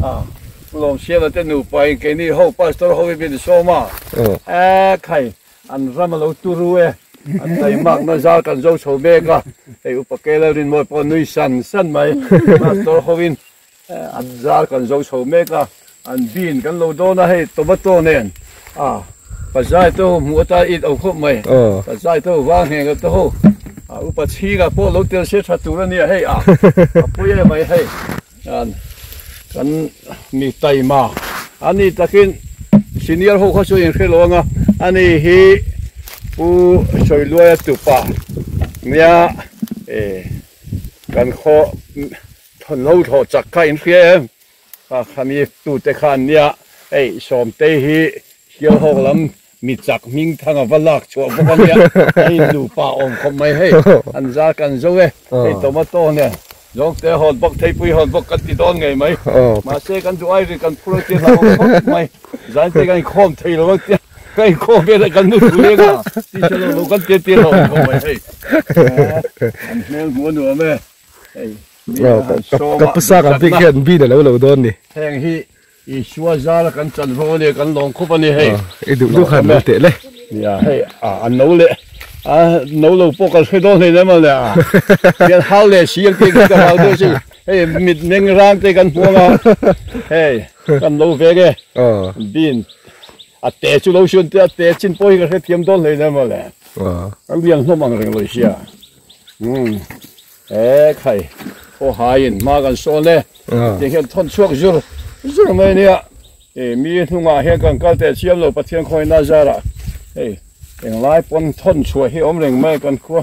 A Lawm Siala te nupa in keini ho pastor ho hi min sawm a. E khai an ram a lo turu e. An taimakna zal kan zo chho mek a. Hei upa Keila Rinmawi pawh nui san san mai. Pastor ho in an zal kan zo chho mek a. An bean kan lo dawn a hei tomato nen a pazai te ho hmuh atan it lo khawp mai. Pazai te ho vang ngheng te ho a upa chhingah pawh lo tel se tha tur a nia hei a a pui em mai hei an kan mi taima a ni takin senior ho kha chu inhre lo anga ani hi Pu Sawiluaia tupa nia eh kan khaw lo thlawh chak kha inhria em. Kha khami tute khan nia hei Sawmtei hi Sialhawk lam mi chak hming thang a va lak chhuah bawk a nia a in nupa awm khawp mai hei an zar kan zo e hei tomato nen zawngte hawn bawk theipui hawn bawk kan ti dawn ngei mai mahse kan duh ai ri kan phur ang tia hlauhawm khawp mai zainte kan inkhawm thei lo ang tia ka inkhawm vel a kan nu thu leng a ti hre lo lo kan tia tia hlauhawm khawp mai hei an hmel hmuh a nuam e hei. Ka pu sang ang bik hian bin a lo lo dawn ni. Heng hi Isua zara kan chanvo a ni, kan lawng khup a ni hei. I duh duh khan lo teh le. Nia hei a no leh a no lo pawh kan hre dawn hleinem a le a. Hian hau leh si ang te khi ka hau deuh si. Hei mit meng rang te kan hmuang a. Hei kan lo vek e. Bin a te chu lo hriat te a te chin pawh hi ka hrethiam dawn hleinem a le. Kan lian hlawm ang reng lo sia. Umm. He khai khaw haiin hma kan sawn e. Tiang hian thawn chhuak zur zur mai ania. Hei mi hnungah hian kan kal teh chiam lo Pathian khawina zarah hei englai pawn thawn chhuah hi awm reng mai kan khua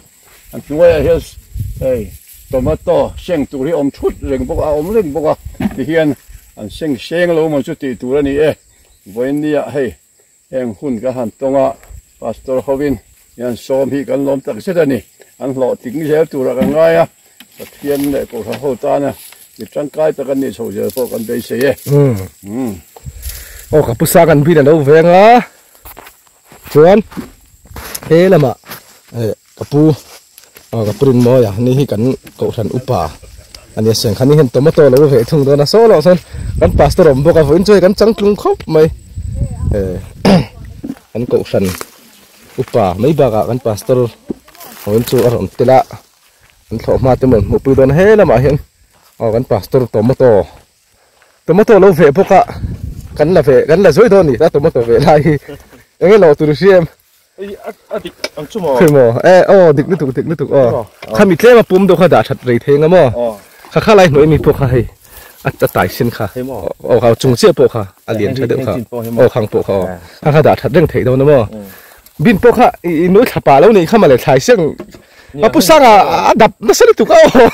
an hnuaiah hian hei tomato seng tur hi awm thut reng bawk a awm reng bawk a tihian an seng seng lo maw chu tih tur a ni e. Vawiin nia hei Heng hun ka han tawng a, Pastor hovin hian sawm hi kan lawm tak zet a ni. An hlawhtling zel turah kan ngai a, Pathian leh Kohhran ho tana mi tangkai tak an nih chho zel pawh kan beisei e. Umm. Aw ka pu sang an bin a lo veng a, chuan he lamah eh ka pu aw ka pu Rinmawia ni hi kan Kohhran upa a nia seng kha ni hian tomato a lo veh thung dawn a saw loh sawn kan pastor awm bawk a vawiin chu hei kan changtlung khawp mai eh kan Kohhran upa mai bakah kan pastor vawiin chu a rawn tel a an thlawh hma te maw an hmuhpui dawn a he lamah hian aw kan pastor tomato tomato lo veh bawk a kan la veh kan la zuai dawn a ni ta tomato veh lai hi eng nge lo tur i hria em. A dik ang chu maw? Hei maw? E aw dik lutuk dik lutuk aw. Khami tlem a pum deuh kha dah that rei thei anga maw? Kha kha lai hnuai mi pawh kha hei a tai sin kha. Aw kha chung chiah pawh kha a lian tha deuh kha. Aw khang pawh kha aw. Kha kha dah that reng theih dawn a maw? Bin pawh kha i nui thla pah lo nih kha mawle thlai seng. A pu sang a a dap nasa lutuk a aw.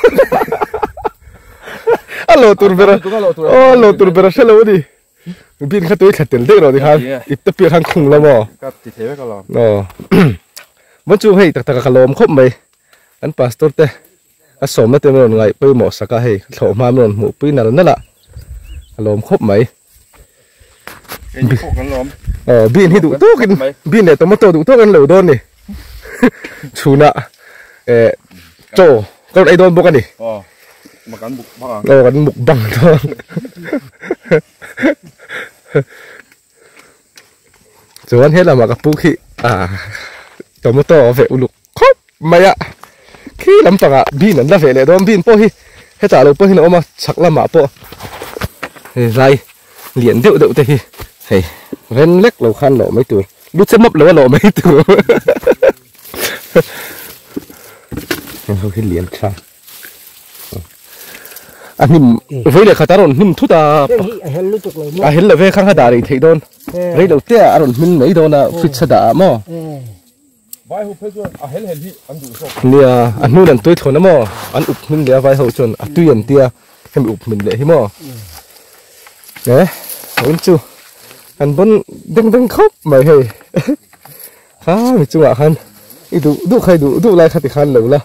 A lo tur ber a aw a lo tur ber a hre lo a ni. Bin kha tui thla tel daih rawh tikhan ip te piah khan khung lo maw? Ka ti thei vek alawm. Aw. Vawn chu hei tak tak a ka lawm khawp mai. Kan pastor te a sawmna te min rawn ngaih pawimawh sak a hei thlawh hma min rawn hmuh pui nal nal a ka lawm khawp mai. Keini pawh kan lawm. Aw bin hi duh tawkin bin leh tomato duh tawk an lo dawn ni. Chhunah eh chaw ka rawn ei dawn bawk a ni. Aw. Ma kan muk bang ang. Aw kan muk bang dawn. Chuan he lamah ka pu khi ah tomato a veh uluk khawp mai a. Khi lampangah bean an la veh leh dawn bean pawh hi hetah lo pawhin a awm a chhak lamah pawh hei zai lian deuh deuh te hi hei ren lek lo khan lawh mai tur lu che map lo a lawh mai tur. Heng ho hi lian tha. A hnim vei leh khat a rawn hnim thut a. A hel lo ve khang kha dah rei theih dawn. Rei lo te a rawn hmin mai dawn a fridge a dah ah maw. Vai ho phei chuan a hel hel hi an duh zawk. Nia a hnun an tui thawn a maw an up hmin leh a vai ho chuan a tui an tia hemi up hmin leh hi maw. E vawiin chu an bawn deng deng khawp mai hei. Kha mi chungah khan i duh duh kha i duh duh lai kha ti khan lo la.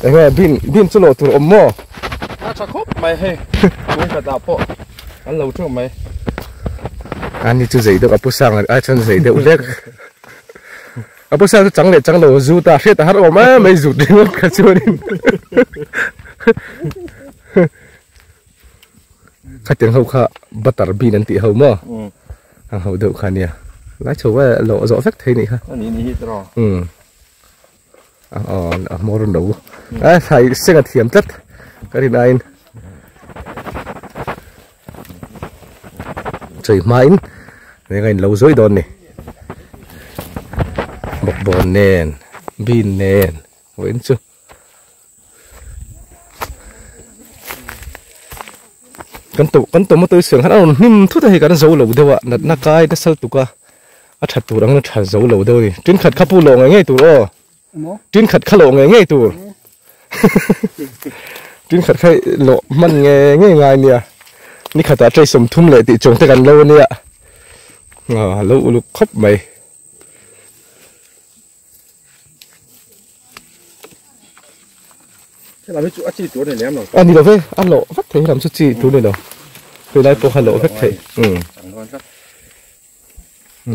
Enge bin bin chu lo tur awm maw? A tha khawp mai hei tun khatah pawh an lo teuh mai. Ani chu zei deuh a pu sang ai chuan zei deuh hlek. A pu sang chu chang leh chang lo zu ta hriat a har awm em mai zut ringawt kha chuanin. Khatiang ho kha butter bean an tih ho maw? Ang ho deuh kha nia. Lai chho e lawh zawh vek thei nih kha. Ani ni hi tiraw. Um. Aw a hmawr no. A thlai seng a thiam tlat ka rin aiin. Chei hmain eng a in lo zawi dawn ni. Bawkbawn nen bean nen vawiin chu. Kan to kan tomato hi siam khan a rawn hnim thut a hei kan zo lo deuh a natna kai nasa lutuk a a that tur ang a tha zo lo deuh a ni tin khat kha pu lawh ngei ngei tur aw tin khat kha lawh ngei ngei tur tin khat kha lawh hman ngei ngei ngai nia ni khatah tray 30 leh tih chuang te kan lo ania a lo uluk khawp mai. Helam hi chu a chi tur ni lem lo. A ni lo ve, a lawh vek thei helam chu chi tur ni lo. Hei lai pawh kha lawh vek thei. Um.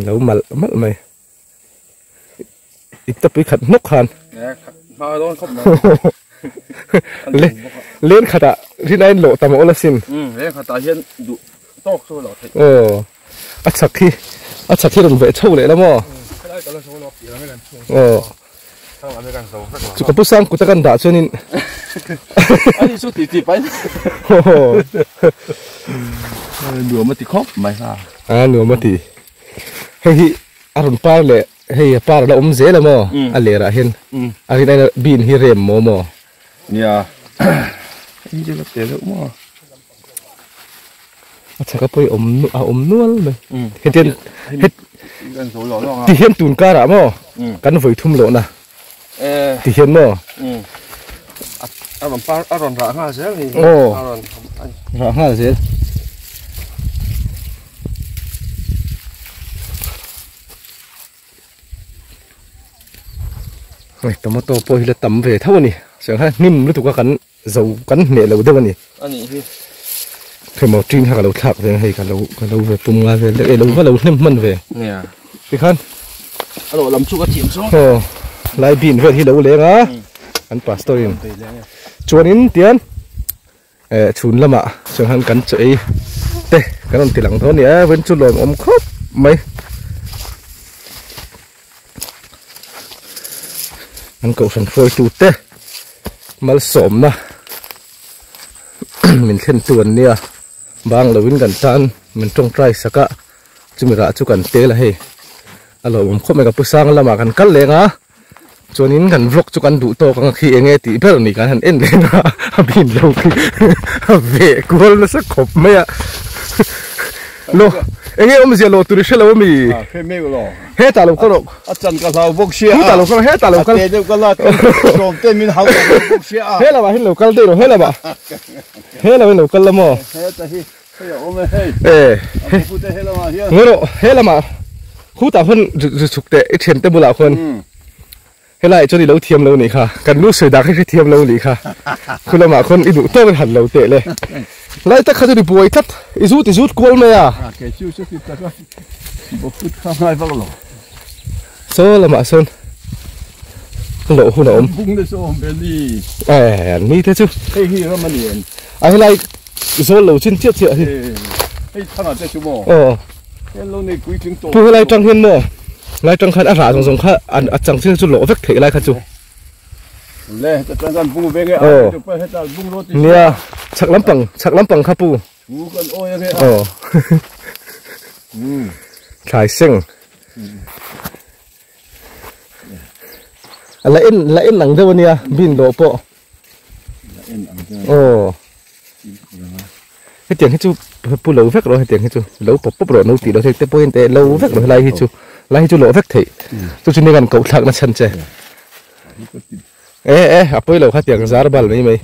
Lo malh malh mai. I tapui khat hnawk khan. Hma dawn khawp mai. Le len khatah rin a in lawh tam awl asin. Um, len khatah hian duh tawk chu lawh theih. Aw. A chak hi a chak hi rawn veh chho leh la maw? Helai ka la zo lo piah lam hi kan chhung. Aw. Chu ka pu sang kut a kan dah chuanin Ani chu ti ti pai. Nuam a ti khawp mai ha. A nuam a ti. Hei hi a rawn par leh hei a par a la awm zel a maw? A lerah hian a rin aina bean hi rem maw maw? Nia. Hei chu la te deuh maw? A chhak a pawi awm a awm nual mai. Hetiang ti hian tun karah maw kan vawi thum lohna ti hian maw a rawn par a rawn rah nghal zel ni a rawn rah nghal zel hei tomato pawh hi la tam ve tho a ni chuan khan hnim lutuk a kan Zo kan hneh lo deuh a ni. A nih hi. Hei maw tin kha ka lo thlak ve hei ka lo ka lo ve pum ngai vel deuh e lo va lo hnem hman ve. Nia. Tikhan. A lo lam chu ka thiam chu. Aw lai bin vel hi lo leng a an pastor in chuanin tian eh chhun lamah chuan khan kan chaw ei te kan rawn ti lang dawn a ni a vawiin chu lawm awm khawp mai. An kohhran hruaitu te malsawmna min thlen tu an nia bang lovin kan tan min tawngtai sak a chumi rah chu kan tel a hei a lawmawm khawp mai ka pu sang lamah kan kal leng a chuanin kan vlog chu kan duh tawk ang a khi enge tih ber ni kan han en leng a a bin lo khi a veh kual nasa khawp mai a lo enge awmzia lo tur i hre lo ami. Hetah lo kal rawh. A chan ka hlau bawk sia a. Hetah lo kal rawh, hetah lo kal. A te deuh ka la ka sawm te min hau ka hlau bawk sia a. He lamah hian lo kal daih rawh, he lamah. He lamah hian lo kal la maw? Heta hi, hei a awm e hei. E. A pu te he lamah hian. Ngawi rawh, he lamah khutah khuan ri chhuk teh i thiante bulah khuan. Helaiah chuan i lo thiam lo nih kha, kan lu sawi dah kha i hrethiam lo nih kha. Khu lamah khuan i duh tawk in han lo teh le. Lai tak kha chuan i buai tlat, i zut i zut kual mai a. A kei chu chu ti tak a, bawkut kha ngai vak lo. Saw lamah sawn loh hun a awm. Bung te chu awm ve ni. Eh, ni te chu. Hei hi ram a ni em? A helai zawl lo chin chiah chiah hi. Hei thangah te chu maw? Aw. Pu helai tang hian maw lai tang khan a rah zawng zawng kha a chang chin chu lawh vek theih lai kha chu aw nia chhak lampang chhak lampang kha pu aw thlai seng a la en la en ang deuh ania bin lawh pawh aw hetiang hi chu pu lo vek rawh hetiang hi chu lo pawp pawp rawh no tih loh te pawhin te lo vek rawh helai hi chu lai hi chu lawh vek theih chu chu nia kan koh thlak na chhan che e e a pawi lo kha tiang zar bal mai mai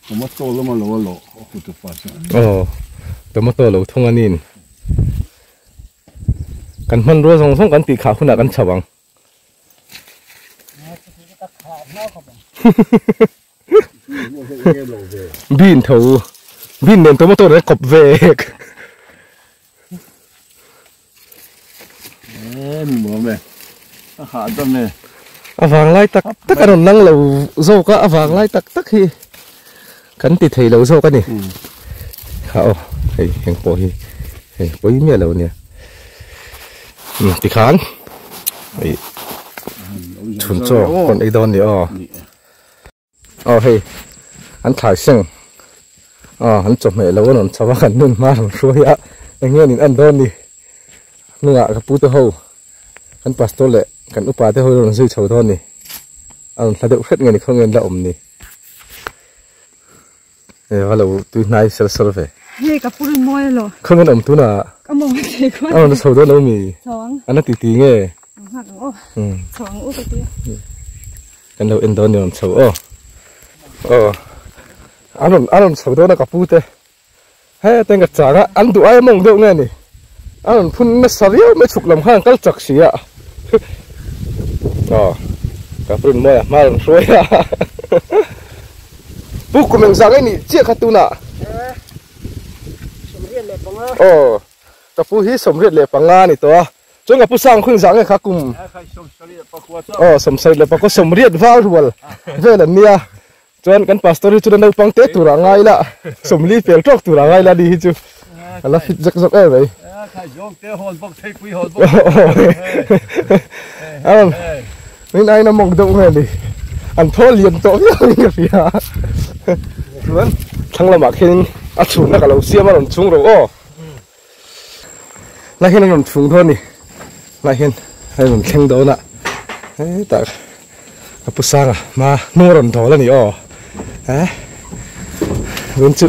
tomato lama lo a lawh a hu tu pa chu aw tomato lo thung anin kan hmanrua zawng zawng kan tih khah hunah kan chho ang. Bean tho bean nen tomato nen kawp vek a vang lai tak tak a rawn lang lo zawk a a vang lai tak tak hi. Kan ti thei lo zawk a ni. Kha aw hei heng pawh hi hei pawi miah lo nia. Um tikhan hei chhun chaw rawn ei dawn ni aw. Aw hei an thlai seng aw an chawhmeh lo an rawn chho a kan nun hma rawn hruai a eng nge an in en dawn ni. Hnungah ka pu te ho kan pastor leh kan upa te ho rawn zui chho dawn ni. A rawn hla deuh hret nge ni khaw nge an la awm ni. E va lo tui hnai sel sel ve. Hei ka pur in mawi alo. Khaw nge an awm tuna. Ka mawng a thei khaw. A rawn chho dawn lo mi. Chho ang. An la ti ti nge. Nghak ang aw. Chho ang u ka ti. Kan lo en dawn ni rawn chho aw. Aw. An rawn an rawn chho dawn a ka pu te. He teng ka chang a an duh ai mawng deuh nge ni. A rawn phun nasa viau mai chhuk lam khan an kal chak si a. Aw ka pu rinmawia hma rawn hruai a. Pu kum engzah nge nih chiah kha tunah. Aw ka pu hi 75 a ni tawh a. Chuan ka pu sang khawng zah nge kha kum aw 74 80 val rual vel an nia. Chuan kan pastor hi chuan naupang te tur ah ngai la 40 pel tawk tur ah ngai la ni hi chu a la fit zek zawk em mai. Aw min aina mawk deuh nge ni an thaw lian tawh viau in ka hria chuan thlang lamah khian a chhunna ka lo siam a rawn chhung ro aw lai hian an rawn chhung dawn a ni lai hian a rawn thleng dawn a hetah ka pu sanga hma hnung a rawn dawl a ni aw eh tun chu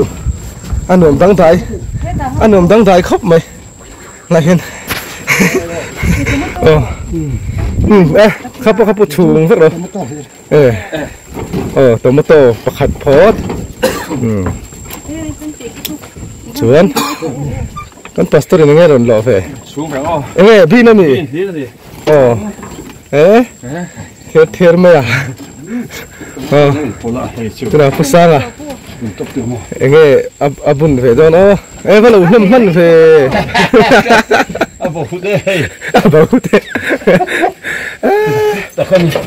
a nuam dangdai a nuam dangdai khawp mai lai hian aw um eh kha pawh kha pawh chhung vek lo eh aw tomato pakhat phawt um chuan kan pastor in enge rawn lawh ve enge bin a ni aw eh ther ther mai a aw tunah pu sanga enge a bun ve dawn aw eh va lo hlawm hman ve a bo hut e hei a bo hut e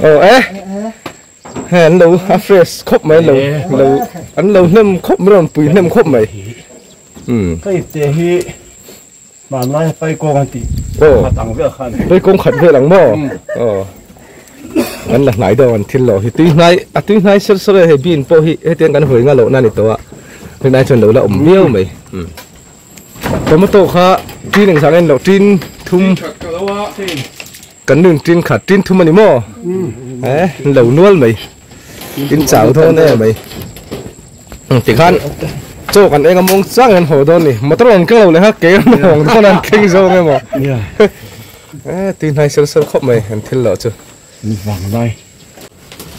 aw eh hei an lo a fresh khawp mai lo lo an lo hnem khawp mai rawn pui hnem khawp mai um hei te hi Hmanlai pai kawng an tih khat ang vel kha a ni. Pai kawng khat vel ang maw? Aw. Kan la hnai deuh an thil lo hi tui hnai a tui hnai ser ser e hei bean pawh hi hetiang kan hawi nga lohna a ni tawh a rinai chuan lo la awm viau mai. Tomato kha tin engzah nge an loh tin thum kan nun tin khat tin thum a ni maw? Eh lo nual mai. In chau dawn em mai. Tikhan chaw kan eng a mawng chang an haw dawn ni motor an keng lo leh kha ke an hawng dawn an thleng zawng emaw eh tui hnai sel sel khawp mai an thil loh chu ni vang lai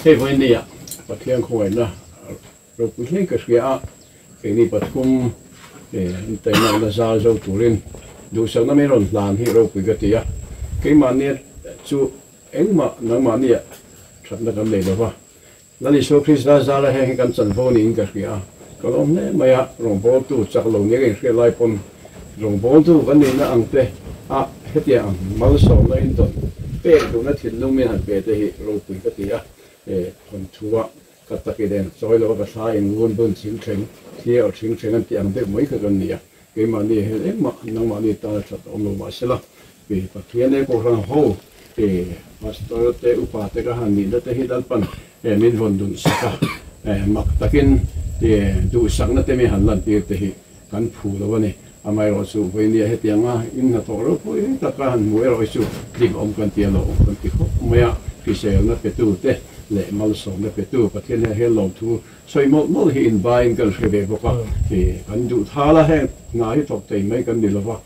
hei vawi nia Pathian khawngaihna ropui hle ka hria a keini pathum an tainakna zal zo turin duhsakna mai rawn hlan hi ropui ka ti a keimahni chu engmah nangmahnia thatna kan nei lova Lal Isua Krista zara heng hi kan chanvo niin ka hria a, ka lawm hle mai a, rawngbawltu chak lo nia ka inhriat lai pawn rawngbawltu kan nihna ang te a hetiang ang malsawmna in dawn pek duhna thinlung min han pe te hi ropui ka ti a, he thawnthu a ka takin eng chawi lo a ka thla in ngun bun thing thleng thli or thing thleng an tih ang deuh mai kha kan ni a, keimahni hian engmah nangmahni tana that a awm lo mahsela Pi Pathian e Kohhran ho pi Pastor te upa te ka han nihna te hi Lalpan min rawn dun sak a, mak takin duhsakna te mi han lantir te hi kan phu lo a ni. Amaherawh chu vawinia hetianga in hnathawh ropui tak ka han hmu erawh hi chu tling awm kan ti a lo kan ti khawp mai a, hriselna petu te leh malsawmna petu Pathian hian hel lawmthu sawi mawlh mawlh hi inbaiin kan hre ve bawk a, kan duh thal a, heng hna hi thawk thei mai kan ni lo va.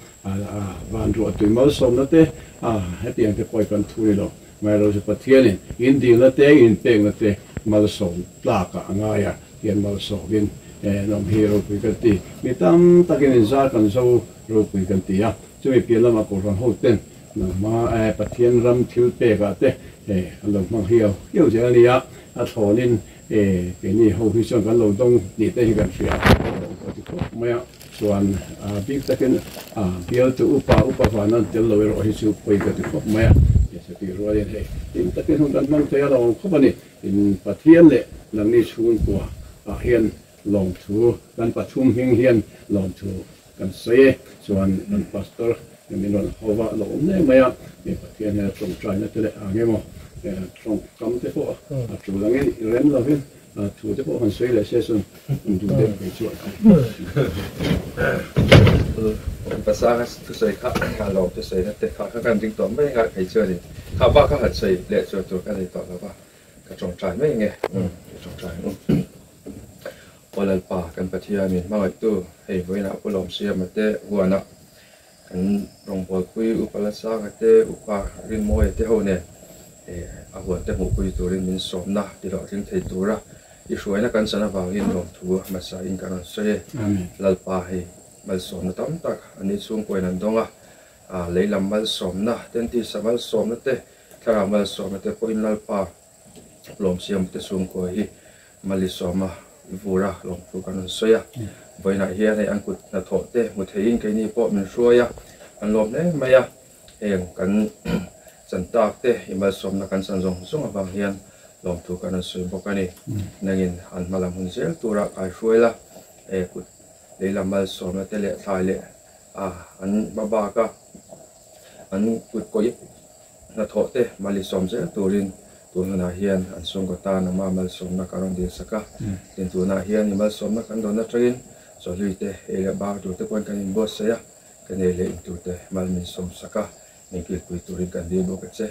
Van ruah tui malsawmna te hetiang te pawh kan thu ni lo. Amaherawhchu Pathianin in dilna te, in pekna te malsawm tlakah a ngai a, tian malsawmin nawm hi ropui kan ti. Mi tam takin inzar kan zo ropui kan ti a, chumi pian lamah Kohhran hoten nangma Pathian ram thil pekah te kan lo hmang hiau hiau zel a ni a, a thlawnin keini ho hi chuan kan lo dawng tih te hi kan hria a, kan ti khawp mai a. Chuan bik takin bialtu upa upa van an tel lo erawh hi chu pawi ka ti khawp mai a, hmeichhe tih rualin hei hlim takin hun kan hmang thei a lo awm khawp a ni. In Pathian leh nangni chhungkua ah hian Lawm thu kan pathum hming hian lawm thu kan sawi e. Chuan kan pastor min rawn ho va lo awm hle mai a, hei Pathian hian a tawngtaina te leh ang emaw tawngkam te pawh a tul angin i rem lovin thu te pawh han sawi leh se chuan an duh deuh kei chuan. Pasanga thusawi kha a lawm thusawi na te kha kha kan ring tawh mai a, kei chuanin kha bak kha han sawi leh chuan tur ka nei tawh lo va, ka tawngtai mai nge ka tawngtai ang u. Aw Lalpa kan Pathian min hmangaihtu hei vawiinah Pu Lawmsiama te huanah kan rawngbawlpui Upa Lasanga te Upa Rinmawia te ho nen a huan te hmuhpui turin min sawmna tihlawhtling thei tura i hruaina kan chan avangin lawmthu hmasa in kan rawn sawi e. Lalpa hei malsawmna tam tak ani chhungkuain an dawng a, leilam malsawmna, tentisa malsawmna te, thlarau malsawmna te pawhin Lalpa Lawmsiam te chhungkua hi Malisawma vura lawmthu kan rawn sawi a, vawiinah hian hei an kut hnathawh te hmu theiin keini pawh min hruai a, an lawm hle mai a, heng kan chan tak te i malsawmna kan chan zawng zawng avang hian lawmthu kan rawn sawi bawk a ni. Nangin an hma lam hun zel tura kai hruai la, he kut leilam malsawmna te leh thlai leh a an hma baka an kut kawih Hnathawh te malisawm zel turin tun hunah hian an chhungkaw tan ama malsawmna ka rawn dil sak a. Tin, tunah hian i malsawmna kan dawn atangin chawhlui te, ei leh bar tur te pawhin kan inbuatsaih a, kan ei leh in tur te mal min sawm sak a, min kilpui turin kan dil bawk a che.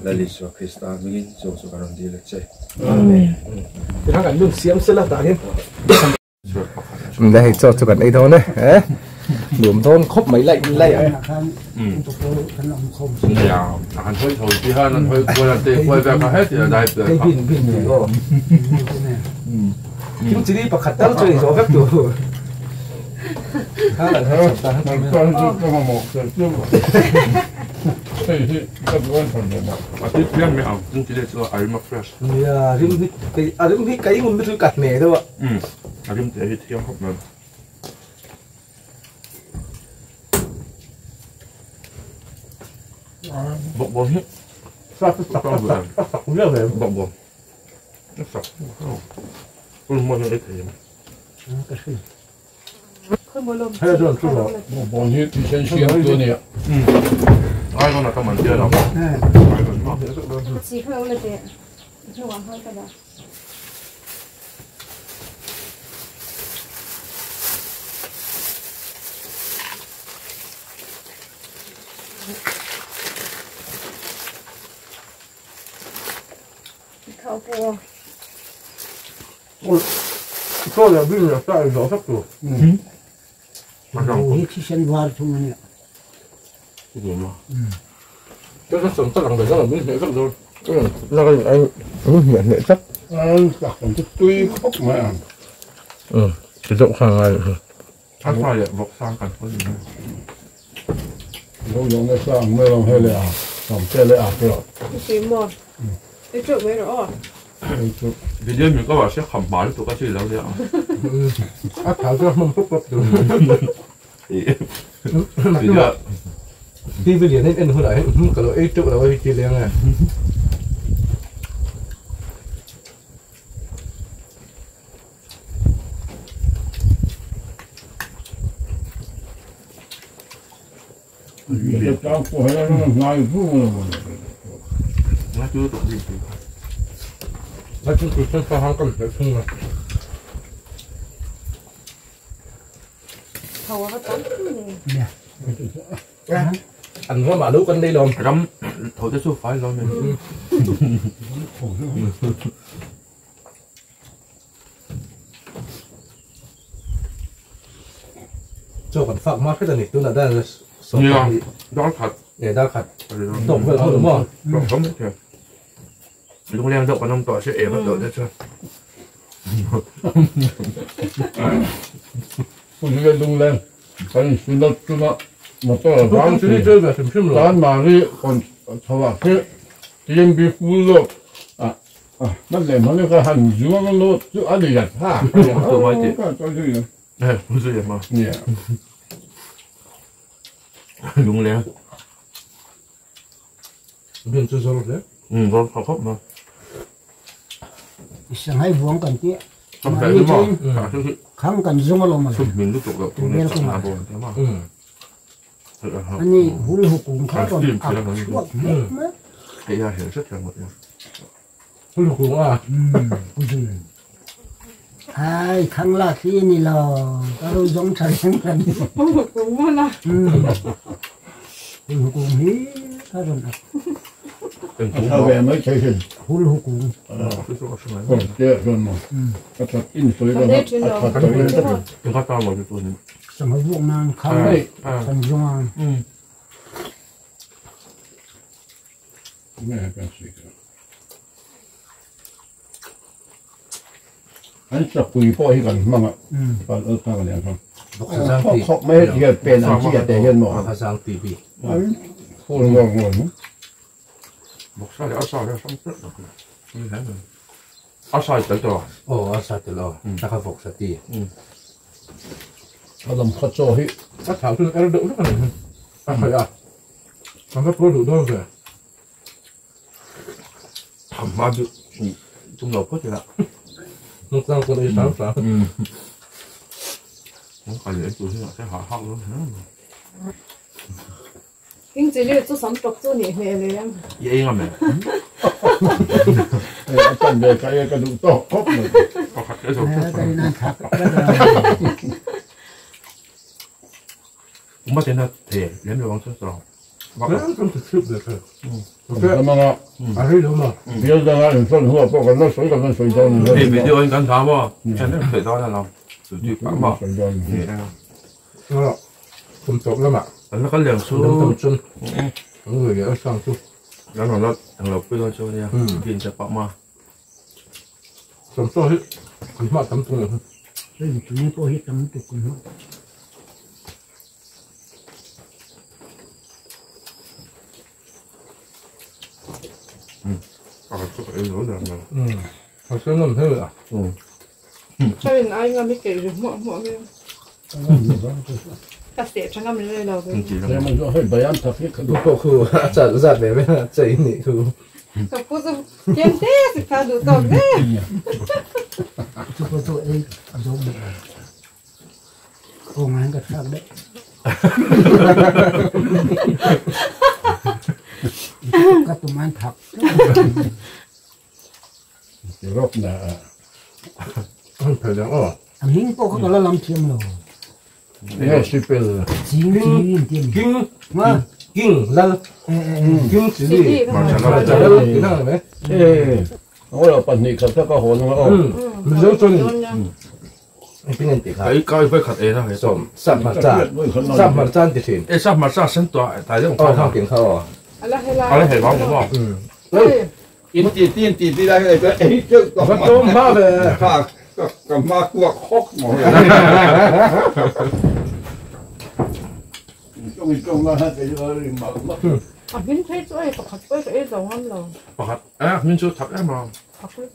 Lal Isua Krista hmingin chung chu ka rawn dil a che. Amen. Tikhan kan lung siam sela tah hian. Hei chaw chu kan ei dawn e nuam dawn khawp mai laih laih a. Hei bin bin ni aw. Thil chili pakhat tal chu ei zawh vek tur. Nia rim hi a rim hi ka ingum hi ka hne deuh a. A rim te hi thiang khawp mai. Bawkbawn hi sak sak sak viau ve. Bawkbawn sak. Kul mawi ei thei em. Ka hria. Hei chuan chu lo. Bawkbawn hi thisen siam tu ania. Ai rawn a tam an tia lo. Chi kha lo la teh. Hnuah nghal ka dah. Chaw leh bin leh sa ei zawh vek tur. Hi thisen var thung a nia. TV lian en en hunah hian ka lo ei teuh lo a hei ti leng e. An ramah lo kan nei lawm. Ram tho te chu fai lawm e. Chaw kan fak hma hret a ni tunah dan sawm dar khat e dar khat tawk vel ho maw. Lungleng deuh kan awm tawh se em a deuh te chuan. Lungleng kan insunat chunga motor a vang thin. Tan mahni kawn chho ah khi TMB full load ah hman leh hman leh kha han zuang load chu a lian tha. Nia. Lungleng. Bin chu zawr hle. Zawr tha khawp mai. Sanghai vuang kan tih. Khang kan zung lo ma. Ani hul hukum kha kon a chuak ma. Hul hukum a. Ai khang la khi ni lo ka ro zong tha reng kan. Hul hukum ma la. Hul hukum hi ka ron a. Sao về mới chơi hình. Hul hukum. Sang vuông mang khang sang zong. Anh sắp quỳ po hi gần mang ạ. Bạn ớt ta còn không. Khóc mấy hết thì bên ăn chỉ để hiện mỏ. Sang TV. Khôn ngon ngon. Bok sa le asa le sam tret rồi. Asa tel to. Oh, asa tel lo. Ta ka vok sa ti. Adam khat cho hi. Ta thảo tu er do nó. Ta phải à. Nó có đủ đâu rồi. Thầm ma du. Chúng nó có gì lạ. Nó sang con đi sáng sáng. Không phải để tụi nó sẽ họ học luôn. Kinh chỉ liệu chú sống trọc chú nhẹ nhẹ liền. Vậy mà mẹ. Anh về cái đủ to khóc rồi. Cũng bắt đầu thì lấy được bóng rồi. Không thực sự được. Cảm ơn ạ. À đây đúng rồi. Bây giờ là phân hoa bỏ cái nó sấy cái nó sấy cho. Thì bây giờ anh cắn tháo mà, chân nó sấy to là lòng, sấy đi bám mà. Nó không tốt lắm ạ. Nó có liều số. Người ở sang chút. Nó nó thằng lộc cứ lo cho đi. Tiền sẽ bỏ mà. Sống cho hết, cứ mà tắm tung. Đây chúng tôi hết tắm tung cũng. À, cái này nó là mà. Họ sẽ làm thế à? Cho nên ai ngon biết kể được mọi mọi cái. Ta sẽ cho nó mình lên đầu. Bộ khu chả giặt về bên là chạy nị khu. Cậu cô chú kiếm thế thì khá đủ tàu thế. Chú cô chú ấy giống được. Cô ngán cái khác đấy. Các tụi anh thật. Rốt nè. Anh phải làm ờ. Anh hiến cô có làm thêm rồi. Nghe super. Kinh kinh kinh lal kinh chỉ đi. Thế nào đấy? Tôi là phần này thật ra có hồn không? Mình giống cho mình. Cái cái với khát ấy là sắp mặt ra, sắp mặt ra thì thìn. Ê sắp mặt ra sinh tọa tại đây không không kiểm khâu. À là hệ báo đúng không? Ít tiền tiền đi đây cái ấy chứ có tôm ma về. Cái ma cuốc khóc mà. Trong trong là cái gì mà mà. À mình thấy chỗ ấy bạc cái cái dầu ăn rồi. Bạc à mình chưa thắp em mà. Bạc cái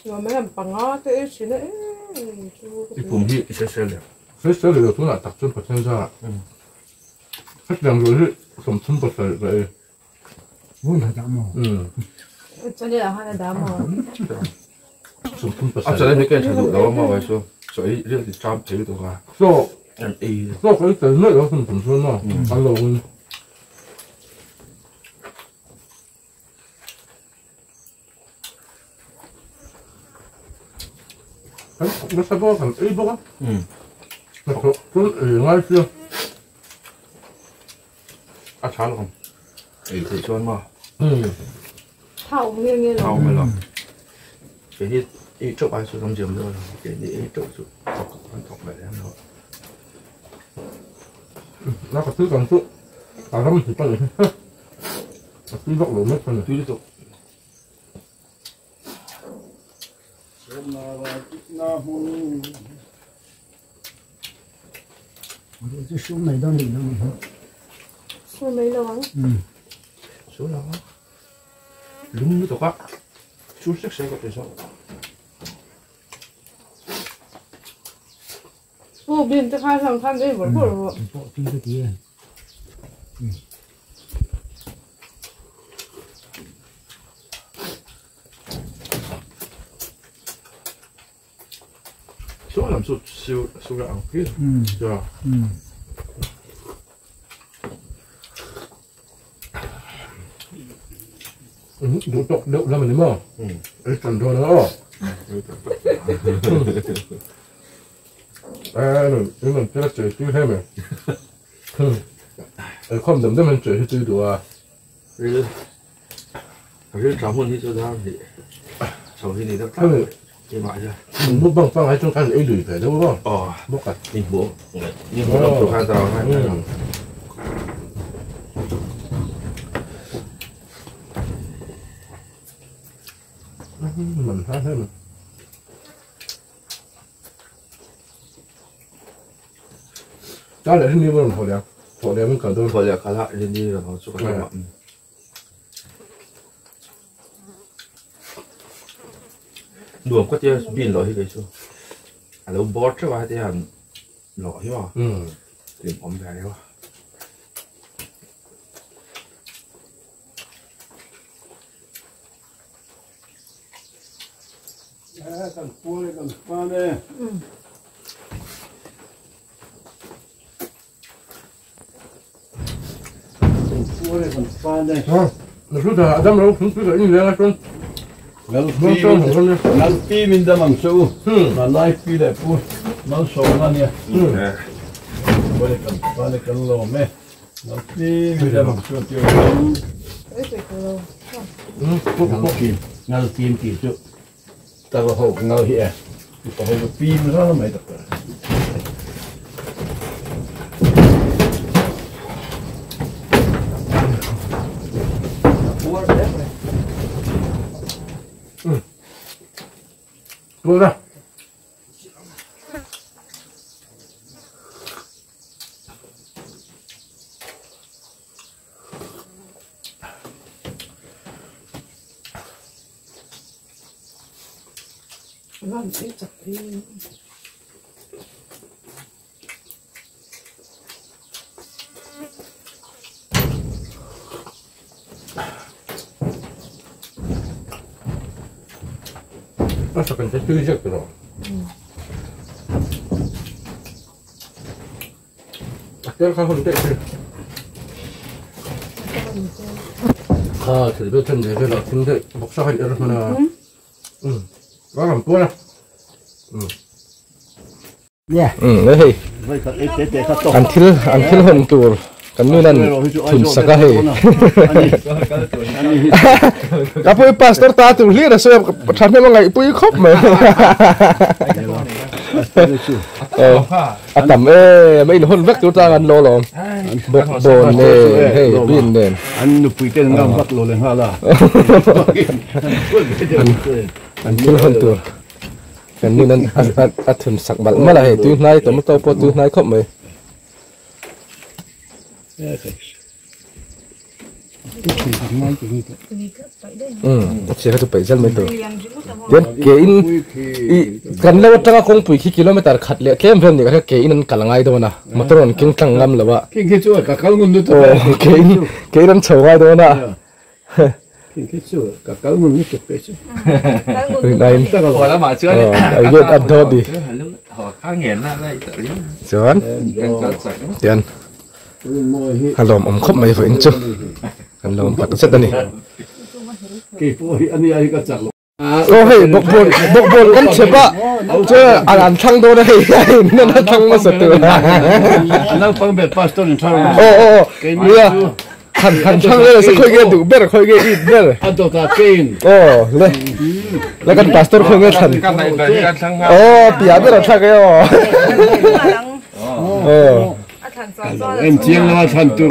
rồi mấy làm bằng á cái chuyện đấy. Cái bún hi sẽ sẽ liền. Sẽ sẽ liền chúng là tập trung vào chân ra. Hết lần rồi thì sống thân bật rồi vậy. Muốn là đam mê. Cho nên là hai là đam mê. Sống thân bật. À cho nên cái程度đó mà vậy sao? 所以呢个三死到啊。所以所以佢就咩有唔同村咯，阿路。 nó sẽ có thành ít bốc á, nó có ngay chưa, à chả được không, ấy thì cho mà, thảo nghe nghe thảo mới là, cái gì ít chốc ai số trong giường rồi, cái gì ít chốc số thọc thọc lại em rồi, nó có thứ còn chút, à nó chỉ có được, thứ góc lỗ mất rồi, thứ tục. Cái số này đó thì nó số mấy lâu á? Số lâu á? Đúng rồi á. Chú sức sẽ có thể sao? Ô, bên tôi khai làm khăn đây vẫn có Bộ tí cái tí. 他们说修修个昂皮，对吧？嗯。嗯，được được là mình đúng không? Ừ. Chuẩn rồi đó. À, nhưng mà cái là chơi tiêu thêm rồi. Không đừng mình chơi tiêu được à? Really? Cái cảm ơn thì cho ra thì sau khi này nó cái loại ra. Mình bút bằng bằng trong cái ấy lười phải đúng không? Ờ, bút cả. Mình bố, mình bố làm đồ ăn tao hay. Mình thấy thế mình. Đó là hình như mình thổi đẹp, thổi đẹp mình cởi đôi. Thổi đẹp khá lạ, hình như là nó chụp cái mặt. Nuông có tiêu pin lỗi cái số, à lâu bót chứ mà thì hẳn lỗi mà, tìm ống cái đấy mà. Cần cua đây, cần pha đây. Cần cua đây, cần pha đây. Nó rút ra, Adam nó cũng cứ như thế này con. Nal pi min da mang su. Na lai pi le pu. Nal so na nia. Bole kan pha le kan lo me. Nal pi min da mang su tiêu. Nal pi ti chu. Ta có hậu ngao hiện, có hậu pin ra nó mấy tập rồi. Rồi ra. Nó sẽ cần phải tư giấc rồi. Cái không được chứ. 아, 들벼튼 레벨 같은데 목사가 이러구나. 응. nó làm tua nè. Ừ, đấy thì. Ăn thil hồn tur, kan nu nan thun saka hei. Ka pui pastor ta tu hlir a sawi than hnem a ngaih pui khawp mai. A tam e mai in hon vek tur tang an lo lawm. Bawk bawn nen hei bin nen. An nupui ten ngam vak lo le nga la. An thil hon tur. Kan nu nan a thun sak mal mal a hei tui hnai tomato pawh tui hnai khawp mai. Chia cái chụp dân mấy từ đến cái in gần lâu trăng không bùi khi km khát lệ kem thêm thì cái cái in cả là ngay đâu nè mà tôi còn kinh tăng lắm là vậy kinh cái chỗ cả cao nguồn nước cái in chầu ngay đâu nè kinh cái chỗ cả cao nguồn nước chụp cái chỗ này ở việt ăn thôi đi chuẩn tiền hello ông khóc mày phải anh chứ hello ông thật rất này ô hey bốc bồn ăn chép á chứ ăn ăn thăng đô đây nên nó thăng nó sợ tự ô ô ô thằng thằng thăng lên là sẽ khơi nghe đủ biết là khơi nghe ít biết rồi ô lên là con pastor khơi nghe thằng ô bịa biết là thằng cái ô ô em chiang là thằng tu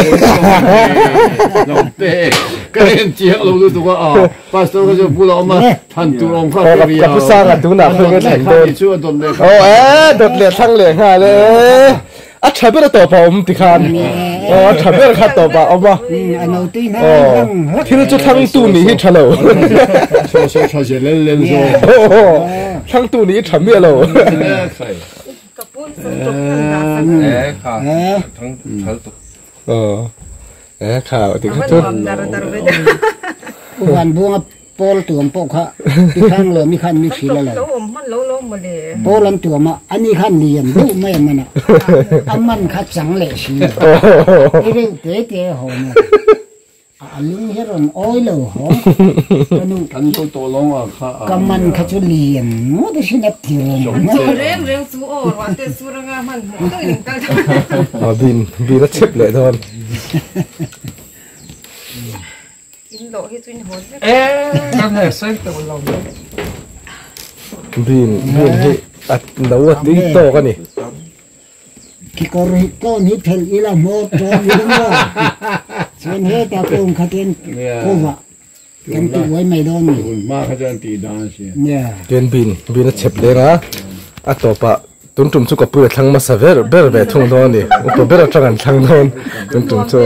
cái em chiang lâu rồi tụi à pastor cái chỗ bùa mà thằng tu ông khác cái cái sang là tu nào khơi nghe thằng đô ô ê đột liệt thăng liền hả lệ à chả biết là tổ bảo ông thì khan ờ chả biết là khát tổ bảo ông mà ờ thì nó cho thăng tu ní chả lâu thăng tu ní chả biết lâu ờ khảo thì khát chút hoàn buông Pawl tuam pawh kha ti khang lo mi khan mi hril a lo. Pawl an tuam a, ani khan lian deuh mai a man a, a man kha chang leh si lo. I reuh te te a haw mai. A lung hi rawn awi lo haw. Ka nu Kan zo tawh lawng a kha a. Ka man kha chu lian ngawt a sin a ti reng ngawt. Chu reng reng chu aw ruah te sur anga hman hmuh deuhin in kal dawn. A bin bin a chep leh dawn. In lawh hi chu in hawn vek. Bin bin hi a no a tui tawk a ni. Kekawr hi tlawn hi phelh ila hmawr tlawn ila maw? Chuan hetah kawng kha chuan kawvah kan ti uai mai dawn ni. Hun hma kha chuan tih dan a si. Chuan bin bin a chep leng a, a tawpah tun tum chu ka pui a thlang hmasa ber ber ve thung dawn a ni. Upa ber atang an thlang dawn tun tum chu.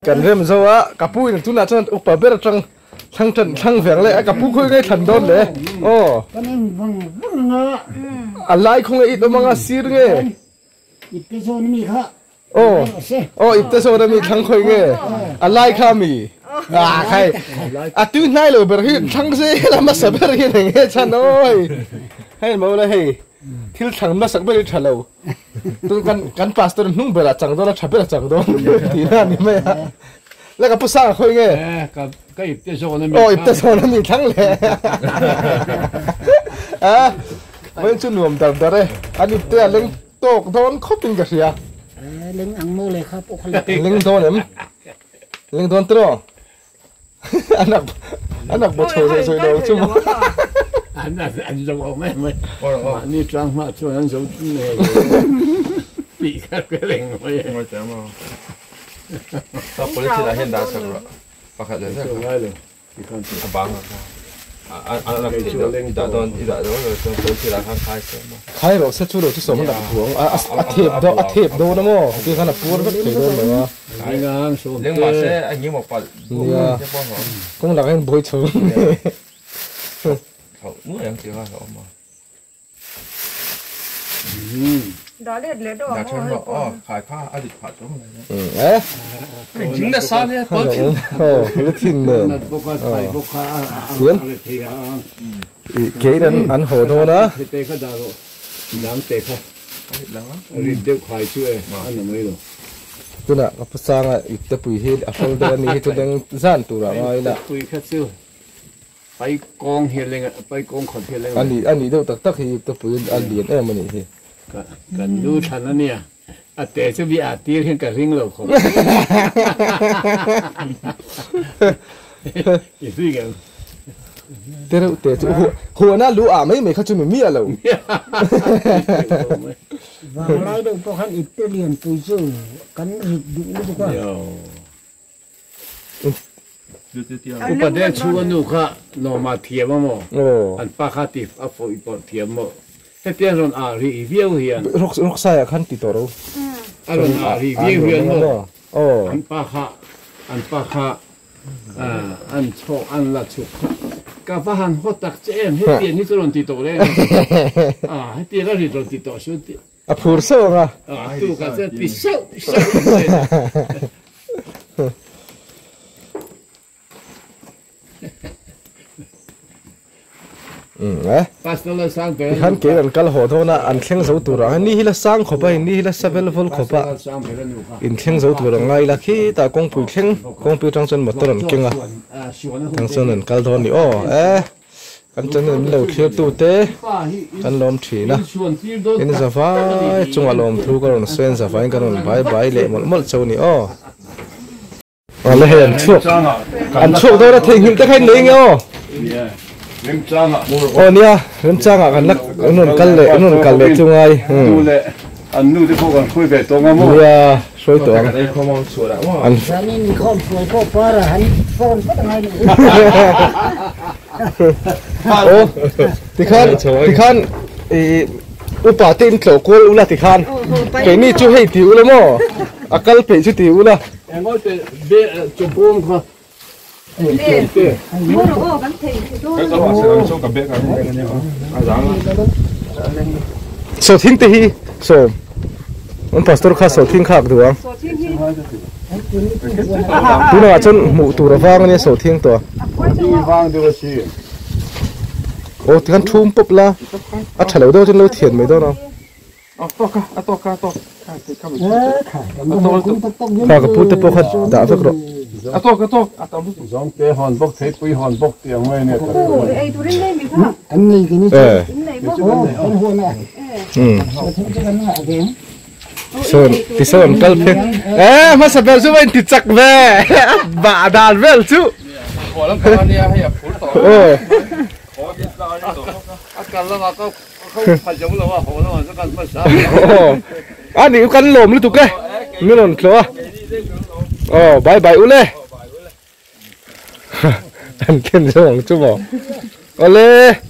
Kan rem zo a, ka pu in tunah chuan upa ber atang thlang tan thlang veng le a, ka pu khawi ngai thlan dawn le aw. Kan en vang vang anga. A lai khaw nge it awm anga sir nge. Ipte zawn ami kha. Aw aw ipte zawn ami thlang khawi nge a lai kha ami ah khai a tui hnai lo ber hi thlang zel a hmasa ber hi eng nge chhan awi hei mo la hei thil thlang hmasak ber hi tha lo. Tun kan kan pastor hnung berah chang dawn a tha berah chang dawn tih na a ni mai a. Le ka pu sang a khawi nge? Ka ka ipte zawn a mi. Aw ipte zawn a mi thlang le. A vawiin chu nuam dar dar e. An ipte a leng tawk dawn khawp in ka hria. Leng ang maw le kha pawh kha le. Leng dawn em? Leng dawn tiraw? Anak anak bo chho zai zai lo chu mo. An an zo awm em mai. Mahni tlang hma chuan an zo ngei tih kha ka reng mai e. Ngawi teh maw. Ka polythene ah hian dah sak rawh. Pakhat leh zek. Ngai lo. Tikhan a bang a kha. A rak thei deuh. I dah dawn i dah dawn lo chuan polythene ah khan khai se maw. Khai rawh se chu lo chu sawm a dak buang a a thep dawn a thep dawn a maw ti khan a puar vek thei dawn lo a. Leng mahse a engemaw palh Nia kawng lakah hian buai chho Thlauh nuai ang tih kha a awm a. Dah let leh deuh ang aw hei pawh. Khai kha a rit phah chuang mai. Eh. Ding nasa nia polythene. Aw polythene nen. Chuan keiin an haw dawn a. Tunah ka pu Sanga ipte pui hi a hrawl deuh a ni hi chu leng zan turah ngai ila. A nih a nih deuh tak tak hi ipte pui a lian em a nih hi. Kan nu thlan a nia, a te chu mi a tir hian ka ring lo khawp. I ring em? Te reuh te chu huana lu ah mai mai kha chu mi miah lo. Vanglai deuh pawh khan ipte lianpui chu kan rit duh lutuk a. Upa deuh chhung a nu kha lawma thiam a maw? An pa kha ti a fawih pawh thiam maw? Hetiang rawn ah rih viau hian. Rawk sai ah khan ti tawh ro. A rawn ah rih viau hian maw? An pa kha an pa kha an chhawk an la chhuk kha ka va han haw tak che em hetiang hi chu rawn ti tawh reng a hetiang a rit rawn ti tawh su ti a phur sauh ang a a tu ka chuan ti sauh sauh Tikhan kei an kal haw dawn a, an thleng zo tur ang a, ni hi la sang khawp a, ni hi la sa vel vawl khawp a, in thleng zo tur ang ngai ila khitah kawngpui thleng, kawngpui atang chuan motor an keng a, tang chuan an kal dawn a ni aw e, kan channel min lo thlir tu te kan lawm thin a, in zavai chungah lawmthu ka rawn sawi a, zavaiin ka rawn bai bai leh mawlh mawlh chauh a ni aw. Awle hei an chhuak an chhuak dawn a theihnghilh te kha in nei nge aw aw nia remchangah kan la an rawn kal leh an rawn kal leh chu ngai an nu te pawh kan hruai ve tawng a maw nia hruai tawh ang an Zanin inkhawm hruai pawh para han phone phawt angai ni aw tikhan tikhan i upa te in tlawh kual ula tikhan keini chu hei ti ula maw a kal peih chu ti ula Sawhthing te hi sawm an pastor kha sawhthing kha ak duh ang. Tunah chuan hmuh tur a vang ania sawhthing tawh. Vang deuh a si. Aw tikhan thum pawp la a tha lo deuh chuan lo thian mai dawn a. Kha ka pu te pawh kha dah vek rawh. Zawngte hawn bawk theipui hawn bawk tih ang mai ania ka pu. Eh. Sawn tisawn kal phe. Eh hmasa ber chu va inti chak ve bah dan vel chu. Aw. A nih kan lawm lutuk e min rawn tlawh a. Aw bye bye ule. An ken zo ang chu maw. Awle.